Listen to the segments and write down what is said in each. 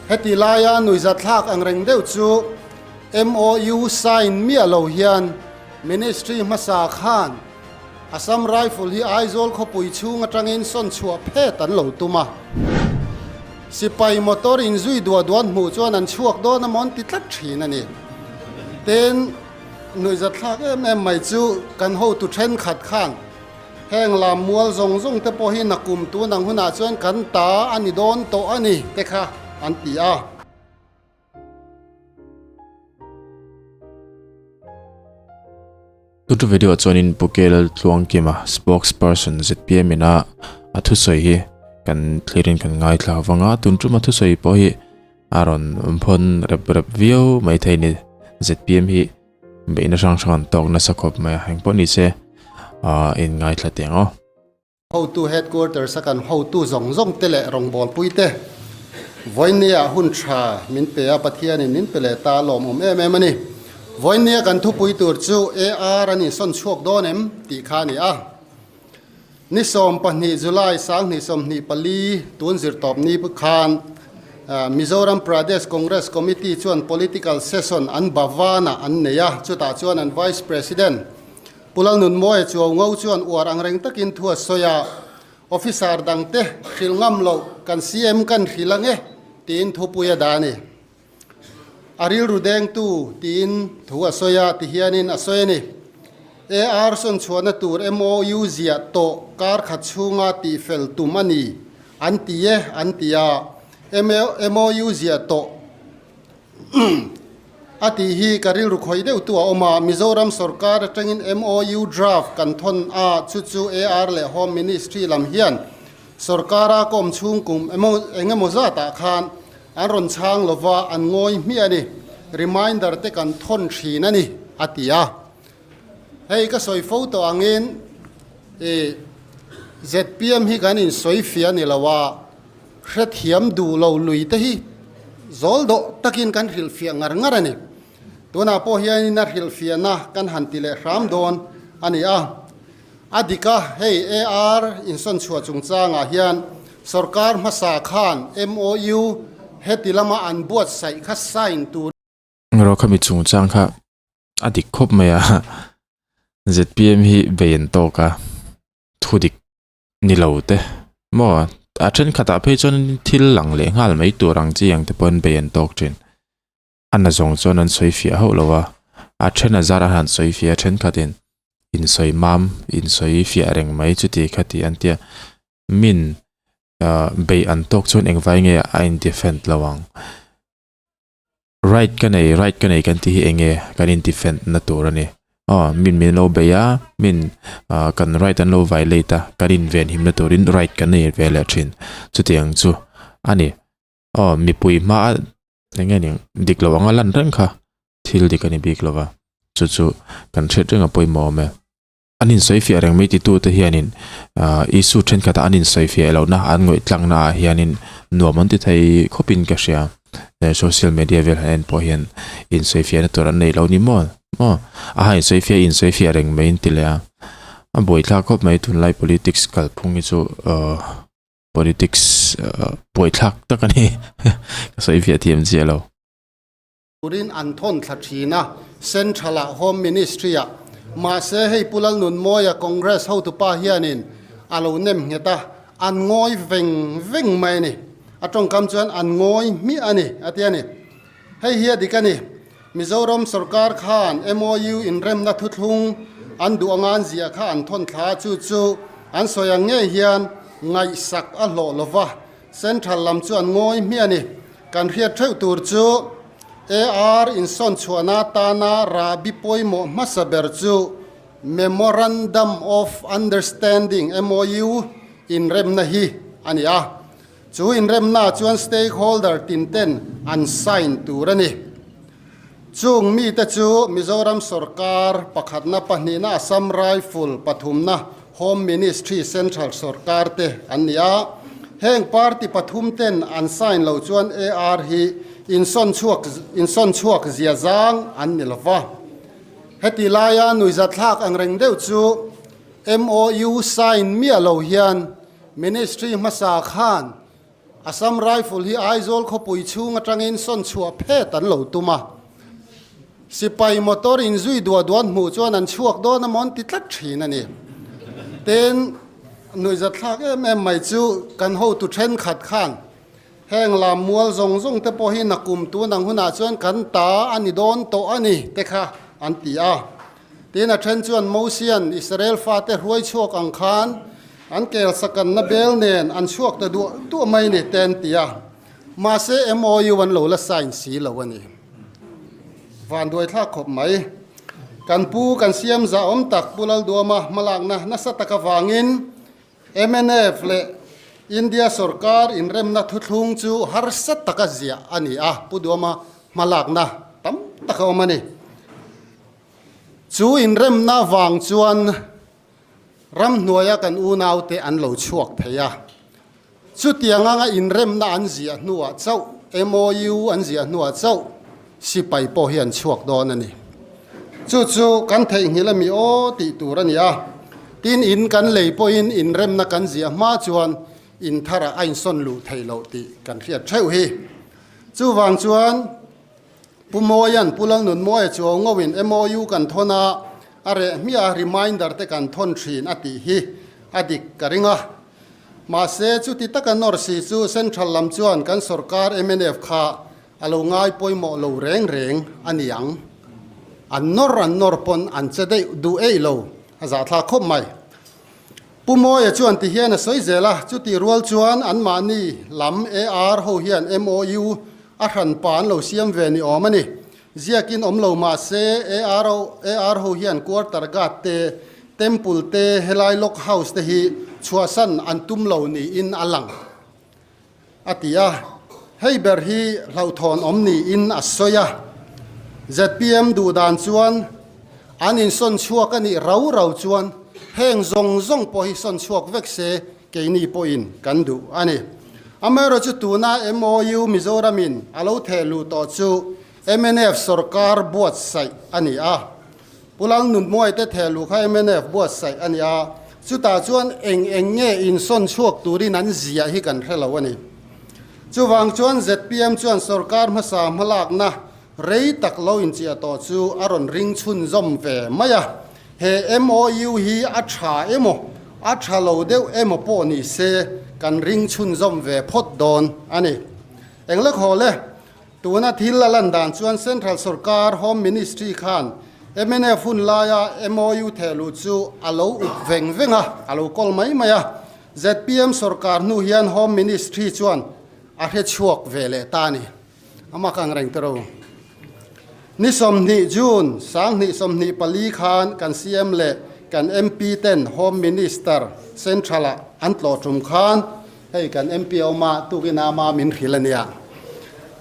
Heti laia nuihzatthlak ang reng deuh chu MOU sign miah lo hian Ministry hmasa khan Assam Rifle hi Aizawl khawpui chhung atangin sawn chhuah phet an lo tum a. Sipai motor inzui duah duan hmuh chuan an chhuak dawn a mawn ti tlat thin a ni. Tin, nuihzatthlak em em mai chu kan hotu thenkhat khan heng lam mual zawng zawng te pawh hi nakum tun ang hunah chuan kan ta a ni dawn tawh a ni te kha an ti a. Tutu video chuanin Pu Kel Tluangkima spokesperson zpm ina a thusawi hi kan thlirin kan ngaithla vang a, tun tuma thusawi pawh hi a rawn phawn rep rep viau mai thei ni. Zpm hi beihna hrang hrang an tawk nasa khawp mai a, engpawh ni se in ngaithla teh ang aw. Hotu Headquarters a kan hotu zawng zawng te leh rawngbawlpui te Vawinia hun tha min pe a, Pathianin min pe leh ta a lawmawm em em a ni. Vawinia kan thupui tur chu AR an insawn chhuak dawn em tih kha a ni a. Ni 12 July 2024 tun zirtawp ni khan Mizoram Pradesh Congress Committee chuan Political Session an Bhavan-ah an nei a, chutah chuan an Vice President Pu Lalnunmawia Chuau Ngo chuan uar ang reng takin thu a sawi a, Officer dangte hrilh ngam loh kan CM kan hrilh ang e tiin thupui a dah a ni. A rilru dengtu tiin thu a sawi a ti hianin a sawi a ni. AR sawn chhuahna tur MOU ziah tawh kar khat chhunga tihfel tum a ni an ti e an ti a, MOU ziah tawh A tih hi ka rilru khawih deuh tu a awm a, Mizoram sorkar atangin MOU draft kan thawn a, chu chu AR leh Home Ministry lam hian sorkara ka awm chhung kum eng emaw zatah khan an rawn chhang lova an ngawi hmiah a ni, reminder te kan thawn thin a ni, a ti a. Hei ka sawi fo tawh angin i zpm hi kan insawi fiah a ni lo a, Hrethiam duh lo lui te hi zawl dawh takin kan hrilhfiah ngar ngar a ni. Tunah pawh hianin a hrilhfiahna kan han ti leh hram dawn a ni a. A dik a, hei AR insawn chhuah chungchangah hian sorkar hmasa khan MOU heti lama an buatsaih kha sign tur. Rawh khami chungchang kha a dik khawp mai a, zpm hi bei an tawk a, thu dik ni lo te maw a thenkhatah phei chuan thil lang leh nghal mai tur ang chi ang te pawhin bei an tawk thin a na zawng chuan an sawi fiah hauh lo a a then a zar a han sawi fiah a thenkhatin insawi mam insawi fiah reng mai chuti kha tih an tia min ah bei an tawk chuan engvai nge a in defend lo ang. Right ka nei, right ka nei kan tih hi eng nge kan in defend na tur a ni. Aw, min min lo bei a, min ah kan right an lo violate a, kan in venhim na turin right kan nei ve leh thin. Chutiang chu a ni. Aw, mipui hma a eng nge ning dik lo anga lan reng kha thil dik a ni bik lo va, chu chu kan hriat reng a pawimawh awm e. An insawifiah reng mai titute hianin ah issue thenkhatah an insawifiah lohna an ngawih tlangna ah hianin nuam an ti thei khawpin ka hria social media vel han en pawh hian insawifiahna tur an nei lo ni maw maw a ha insawifiah insawifiah reng mai an ti leh a a buaithlak khawp mai tunlai politics kalphung hi chu ah politics ah buaithlak tak a ni ka sawifiah thiam chiah lo. Turin an thawn thla thin a, Central-ah Home Ministry-ah. Mahse, hei Pu Lalnunmawia Congress hotupa hianin a lo nem nghet a, an ngawi veng veng mai a ni. A tawngkam chuan an ngawi hmiah a ni, a ti a ni. Hei hi a dik a ni. Mizoram sorkar khan MOU inremna thuthlung an duh anga an ziah kha an thawn thla a, chu chu an sawi ang ngei hian ngaihsak a hlawh lova, Central lam chu an ngawi hmiah a ni. Kan hriat theuh tur chu AR insawn chhuahna atana rahbi pawimawh hmasa ber chu Memorandum of Understanding, MOU, inremna hi a ni a. Chu inremnaah chuan stakeholder tinten an sign tur a ni. Chung mite chu Mizoram sorkar pakhatna, pahnihna Assam Rifle, pathumna Home Ministry Central sorkar te an ni a. Heng party pathum ten an sign lo chuan AR hi insawn chhuak insawn chhuak zia zang an ni lova. Heti laia nuihzatthlak ang reng deuh chu MOU sign miah lo hian Ministry hmasa khan. Assam Rifle hi Aizawl khawpui chhung atangin sawn chhuah phet an lo tum a. Sipai motor inzui duah duan hmuh chuan an chhuak dawn a mawn ti tlat thin a ni. Tin, nuihzatthlak em em mai chu kan hotu thenkhat khan heng lam mual zawng zawng te pawh hi nakum tun ang hunah chuan kan ta a ni dawn tawh a ni te kha an ti a. Tin, a then chuan Mosian Israel fate hruai chhuak ang khan an kel sakanna bel nen an chhuak ta duah duah mai ni te an ti a. Mahse, MOU an lo la sign si lo a ni. Vanduai thlak khawp mai. Kan pu kan siam zah awm tak Pu Lalduama hmalakna nasa tak avangin mnf leh India sorkar inremna thuthlung chu harsa taka ziah a ni a, Pu Duama hmalakna tam tak a awm a ni. Chu inremna vang chuan ramhnuaia kan unaute an lo chhuak thei a. Chutiang anga inremna an ziah hnuah chauh, MOU an ziah hnuah chauh sipai pawh hi an chhuak dawn a ni. Chu chu kan theihnghilh a mi aw tih tur a ni a. Tin, in kan lei pawhin inremna kan ziah hma chuan in tharah a insawn luh theih loh tih kan hriat theuh hi. Chuvang chuan Pu Mawia'n Pu Lalnunmawia chuau ngawin MOU kan thawn a, a reh hmiah a reminder te kan thawn thin a tih hi a dik ka ring a. Mahse, chuti taka nawr si chu Central lam chuan kan sorkar mnf kha a lo ngai pawimawh lo reng reng a ni ang. An nawr an nawr pawn an che deuh duh eih lo, a zahthlak khawp mai. Pu Mawia chuan ti hian a sawi zel a, chuti rual chuan anmahni lam AR ho hian MOU a hranpa an lo siam ve ni awm a ni. Ziakin awm lo mah se AR AR ho hian quarter guard te, temple te, helai lock house te hi chhuahsan an tum lo niin a lang a ti a. Hei ber hi hlauhthawn awm niin a sawi a. Zpm duh dan chuan an insawn chhuak a nih rau rau chuan heng zawng zawng pawh hi sawn chhuak vek se Keini pawhin kan duh a ni. Amaherawhchu tuna MOU Mizoramin a lo theh luh tawh chu mnf sorkar buatsaih a ni a. Pu Lalnunmuai te theh luh kha mnf buatsaih a ni a, chutah chuan eng eng nge insawn chhuak turin an ziah hi kan hre lo a ni. Chuvang chuan zpm chuan sorkar hmasa hmalakna rei tak lo inchiah tawh chu a rawn ring chhunzawm ve mai a. He MOU hi a tha emaw, a tha lo deuh emaw pawh ni se kan ring chhunzawm ve phawt dawn a ni. Englek haw le, tuna thil a lan dan chuan Central Sorkar Home Ministry khan mnf hun laia MOU thehluh chu a lo up veng veng a, a lo kawl mai mai a. Zpm sorkar hnu hian Home Ministry chuan a hrechhuak ve leh ta a ni. Ama kang reng tero. Ni 20 June 2024 khan kan CM leh kan MP ten Home Minister Central ah an tlawh tum khan hei kan MP a awm a, tukin a ama min hrilh a nia.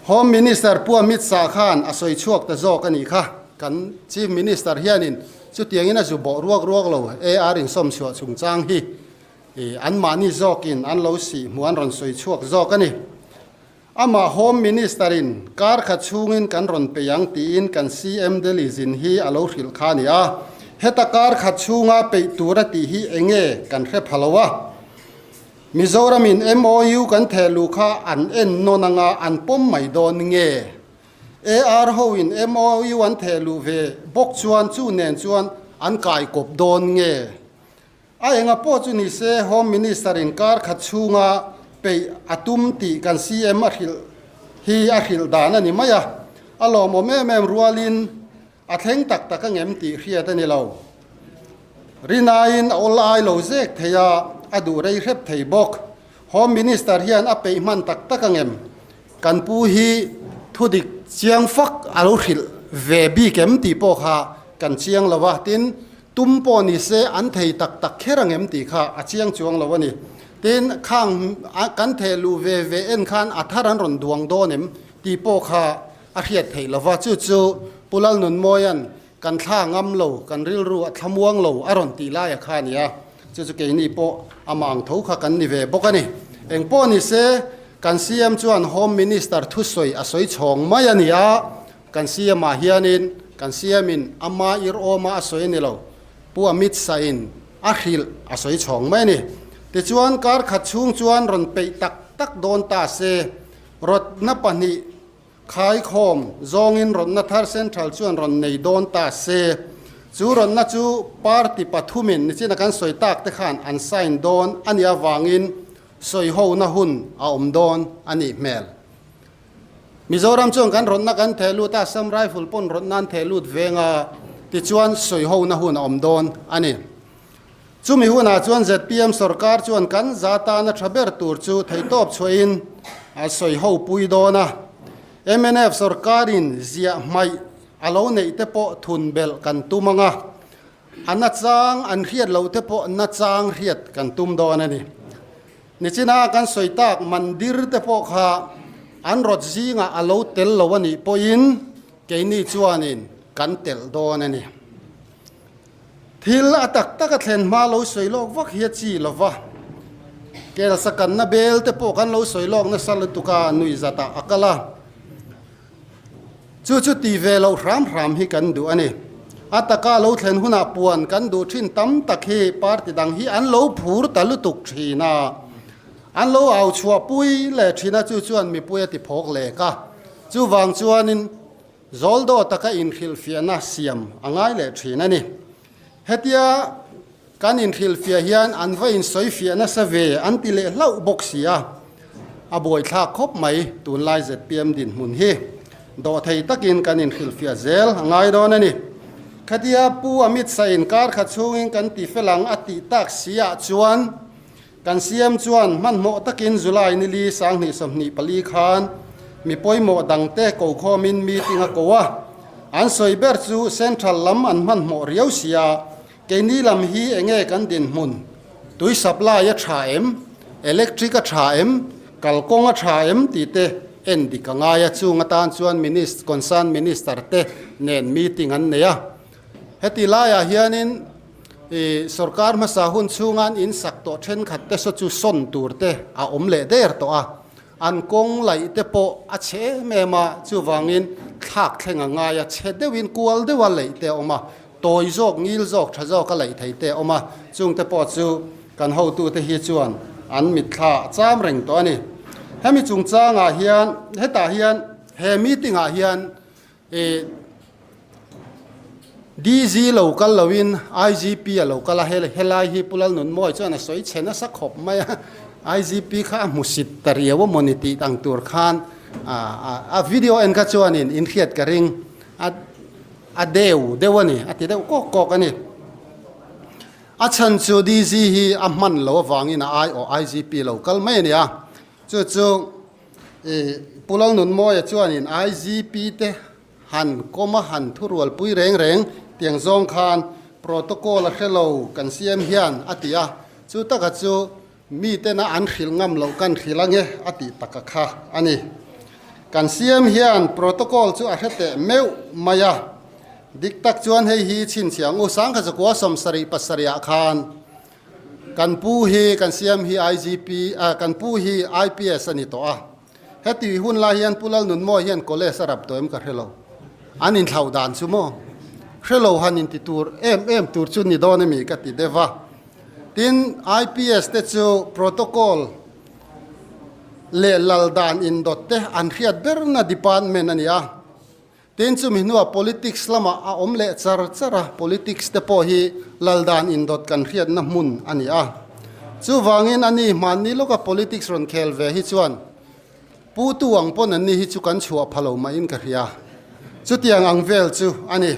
Home Minister Pu Amit Shah khan a sawi chhuak ta zawk a nih kha. Kan Chief Minister hianin chutiangin a zu bawh ruak ruak lo AR insawmchhuah chungchang hi anmahni zawkin an lo sih hmuh an rawn sawi chhuak zawk a ni. Amah Home Minister-in kar khat chhungin kan rawn peih ang tiin kan CM Delhi zin hi a lo hrilh kha a ni a. Heta kar khat chhunga peih tur a tih hi eng nge kan hre pha lo a. Mizoramin MOU kan theh luh kha an en nawn anga an pawm mai dawn nge? AR hoin MOU an theh luh ve bawk chuan chu nen chuan an kai kawp dawn nge? A enga pawh chu ni se Home Minister in kar khat chhunga peih a tum tih kan CM a hrilh hi a hrilh dan a ni mai a, a lawmawm em em rualin a thleng tak tak angem tih hriat a ni lo. Rinaiin a awl ai lo zek thei a, a duh rei hrep thei bawk. Home Minister hian a peih hman tak tak angem? Kan pu hi thudik chiang fak a lo hrilh ve bik em tih pawh kha kan chiang lo a, tin, Tum pawh ni se an thei tak tak kher ang em tih kha a chiang chuang lo a ni. Tin, khang kan theh luh ve ve en khan a thar an rawn duang dawn em tih pawh kha a hriat theih lo va. Chu chu Pu Lalnunmawia'n kan thla ngam lo, kan rilru a thlamuang lo a rawn tih laia kha a ni a. Chu chu keini pawh amah ang tho kha kan ni ve bawk a ni. Eng pawh ni se kan CM chuan Home Minister thusawi a sawi chhawng mai a ni a. Kan CM ah hianin kan CM in ama ir awma a sawi a ni lo, Pu Amit Shah in a hrilh a sawi chhawng mai a ni. Tichuan kar khat chhung chuan rawn peih tak tak. tak dawn ta se, rawtna pahnih Khaikhawm zawngin rawnna thar Central chuan rawn nei dawn ta se, chu rawnna chu party pathumin nichina kan sawi tak te khan an sign dawn a nih avangin sawihona hun a awm dawn a nih hmel. Mizoram chuan kan rawnna kan theh lut a, Assam Rifle pawn rawnna an theh lut veng a, tichuan sawihona hun a awm dawn a ni. Chumi hunah chuan zpm sorkar chuan kan za tana tha ber tur chu theihtawp chhuahin a sawi ho pui dawn a. Mnf sorkarin ziah hmaih a lo neih te pawh thun belh kan tum ang a, a nachang an hriat loh te pawh nachang hriat kan tum dawn a ni. Nichina kan sawi tak mandir te pawh kha an rawt zingah a lo tel lo a nih pawhin keini chuanin kan telh dawn a ni. Thil a tak tak a thlen hma lo sawi lawk vak hi a chi lo va, kel sakanna bel te pawh kan lo sawi lawk nasa lutuk a, nuihzatah a kal a. Chu chu ti ve loh hram hram hi kan duh a ni. A taka lo thlen hunah puan kan duh thin tam tak hi party dang hi an lo phur ta lutuk thin a, an lo au chhuah pui leh thin a, chu chuan mipui a ti phawk lek a. Chuvang chuanin Zawldaw taka inhrilhfiahna siam a ngai leh thin a ni. Hetia kan inhrilhfiah hian an va insawifiah nasa ve an ti leh hlauh bawk si a, a buaithlak khawp mai tunlai zpm dinhmun hi. Dawhthei takin kan inhrilhfiah zel a ngai dawn a ni. Khatia Pu Amit Shah in kar khat chhungin kan ti fel ang a tih tak si ah chuan Kan CM chuan hmanhmawh takin July nili 2024 khan mi pawimawh dangte kokhawmin meeting a ko a, an sawi ber chu Central lam an hmanhmawh riau sia, keini lam hi enge kan dinhmun, tui supply a tha em, electric a tha em, kalkawng a tha em tih te en dik a ngai a, chung atan chuan concern minister te nen meeting an nei a. Heti laiah hianin i sorkar hmasa hun chhunga an insak tawh thenkhat te saw chu sawn tur te a awm leh der tawh a, an kawng laih te pawh a chhe em em a, chuvangin thlak thleng a ngai a, chhe deuhin kual deuha laih te a awm a, tawi zawk, ngil zawk, tha zawka laih thei te a awm a, chung te pawh chu kan hotute hi chuan an mitthla a cham reng tawh a ni. Hemi chungchangah hian hetah hian he meeting ah hian I DG lo kal loin IGP a lo kal a, helai hi Pu Lalnunmawi chuan a sawi chhe nasa khawp mai a, IGP kha a hmusit ta riau a mawni tih ang tur khan a video en kha chuanin in hriat ka ring a a deu deuh a ni, a ti deuh kawk kawk a ni. A chhan chu DG hi a hman lo avangin a aiawh IGP lo kal mai a ni a, chu chu I Pu Lalnunmawia chuanin IGP te han kawm a han thurualpui reng reng tiang zawng khan protocol a hre lo kan siam hian a ti a, chu taka chu mitena an hrilh ngam loh kan hrilh ange a tih taka kha a ni. Kan siam hian protocol chu a hre teh meuh mai a, dik tak chuan hei hi chhinchhiah ang u Sangkhazakua 77 ah khan Kan pu hi kan siam hi IGP ah kan pu hi IPS a ni tawh a, heti hun lai hian Pu Lalnunmawi hian college a rap tawh em ka hre lo. An inthlauh dan chu maw? Hre lo han inti tur em em tur chu ni dawn emi ka ti deuh a. Tin, IPS te chu protocol leh lal dan indawt te an hriat berna department a ni a. Tin, chumi hnuah politics lamah a awm leh char char a, politics te pawh hi lal dan indawt kan hriatna hmun a ni a. Chuvangin a ni hmanni lawka politics rawn khel ve hi chuan Pu Tu ang pawn an ni hi chu kan chhuah pha lo mahin ka hria. Chutiang ang vel chu a ni.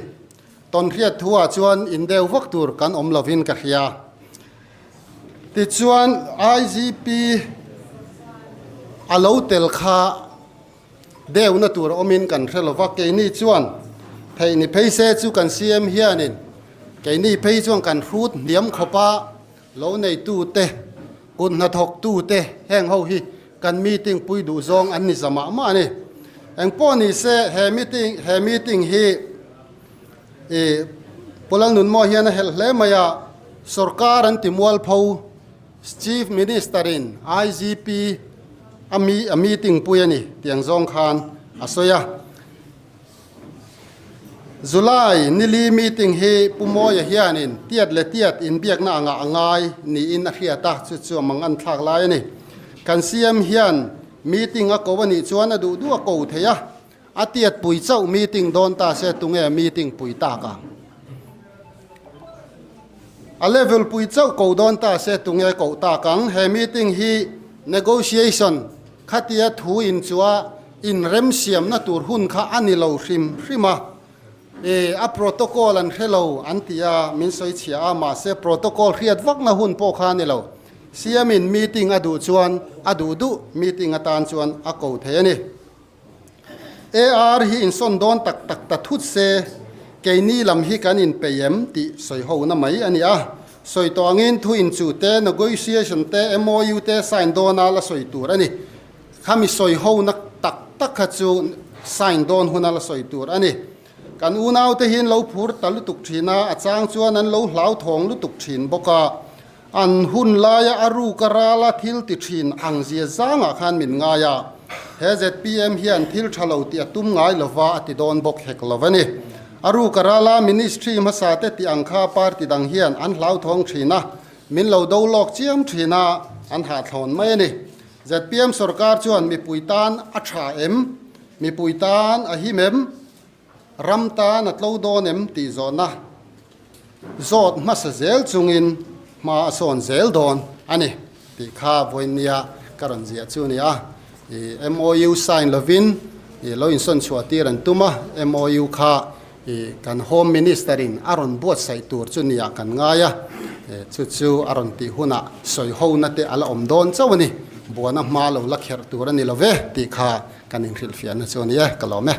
Tawnhriat thuah chuan indeu vak tur kan awm lovin ka hria. Tichuan IGP a lo tel kha Deuhna tur awmin kan hre lova, keini chuan theih ni phei se chu kan CM hianin keini phei chuan kan hrut hniam khawpa lo neitute, kut hnathawktute heng ho hi kan meeting pui duh zawng an ni za mah mah a ni. Engpawh ni se he meeting he meeting hi i Pu Lalnunmawi hian a helh hle mai a, sorkar an ti mualpho. Chief Minister in IGP a mi a meeting pui a ni tiang zawng khan a sawi a. July nili meeting hi Pu Mawia hianin tiat leh tiat inbiakna angah a ngai niin a hriat a, chu chu a mang an thlak lai a ni. Kan CM hian meeting a ko a nih chuan a duh duh a ko thei a, a tiat pui chauh meeting dawn ta se tunge meeting pui tak ang? A level pui chauh ko dawn ta se tunge koh tak ang? He meeting hi negotiation khatia thu in chua inremsiamna tur hun kha a ni lo hrim hrim a. E, a protocol an hre lo an ti a, min sawi chhia a, mahse protocol hriat vakna hun pawh kha a ni lo. CM in meeting a duh chuan a duh duh meeting atan chuan a ko thei a ni. AR hi insawn dawn tak tak ta thut se, keini lam hi kan inpeih em tih sawi ho na mai a ni a. Sawi tawh angin thu inchuh te, negotiation te, MOU te sign dawna la sawi tur a ni. Khami sawi ho na tak tak kha chu sign dawn huna la sawi tur a ni. Kan unaute hi an lo phur ta lutuk thin a, a chang chuan an lo hlauthawng lutuk thin bawk a. An hun laia a ruk a rala thil ti thin ang zia zangah khan min ngai a, he zpm hian thil tha lo tih a tum ngai lova a ti dawn bawk hek lo a ni. A ruk a rala ministry hmasa te tih ang kha party dang hian an hlauthawng thin a, min lo do lawk chiam thin a, an hahthlawn mai a ni. Zpm sorkar chuan mipui tan a tha em? Mipui tan a him em? Ram tan a tlo dawn em tih zawhna zawt hmasa zel chungin hma a sawn zel dawn a ni tih kha vawinia ka rawn ziah chu a ni a. I MOU sign lovin i lo insawn chhuah tir an tum a, MOU kha i kan Home Minister in a rawn buatsaih tur chu niah kan ngai a, chu chu a rawn tih hunah sawi hona te a la awm dawn chauh a ni, buana hma lo la kherh tur a ni lo ve tih kha kan inhrilhfiahna chu a ni e, ka lawm e.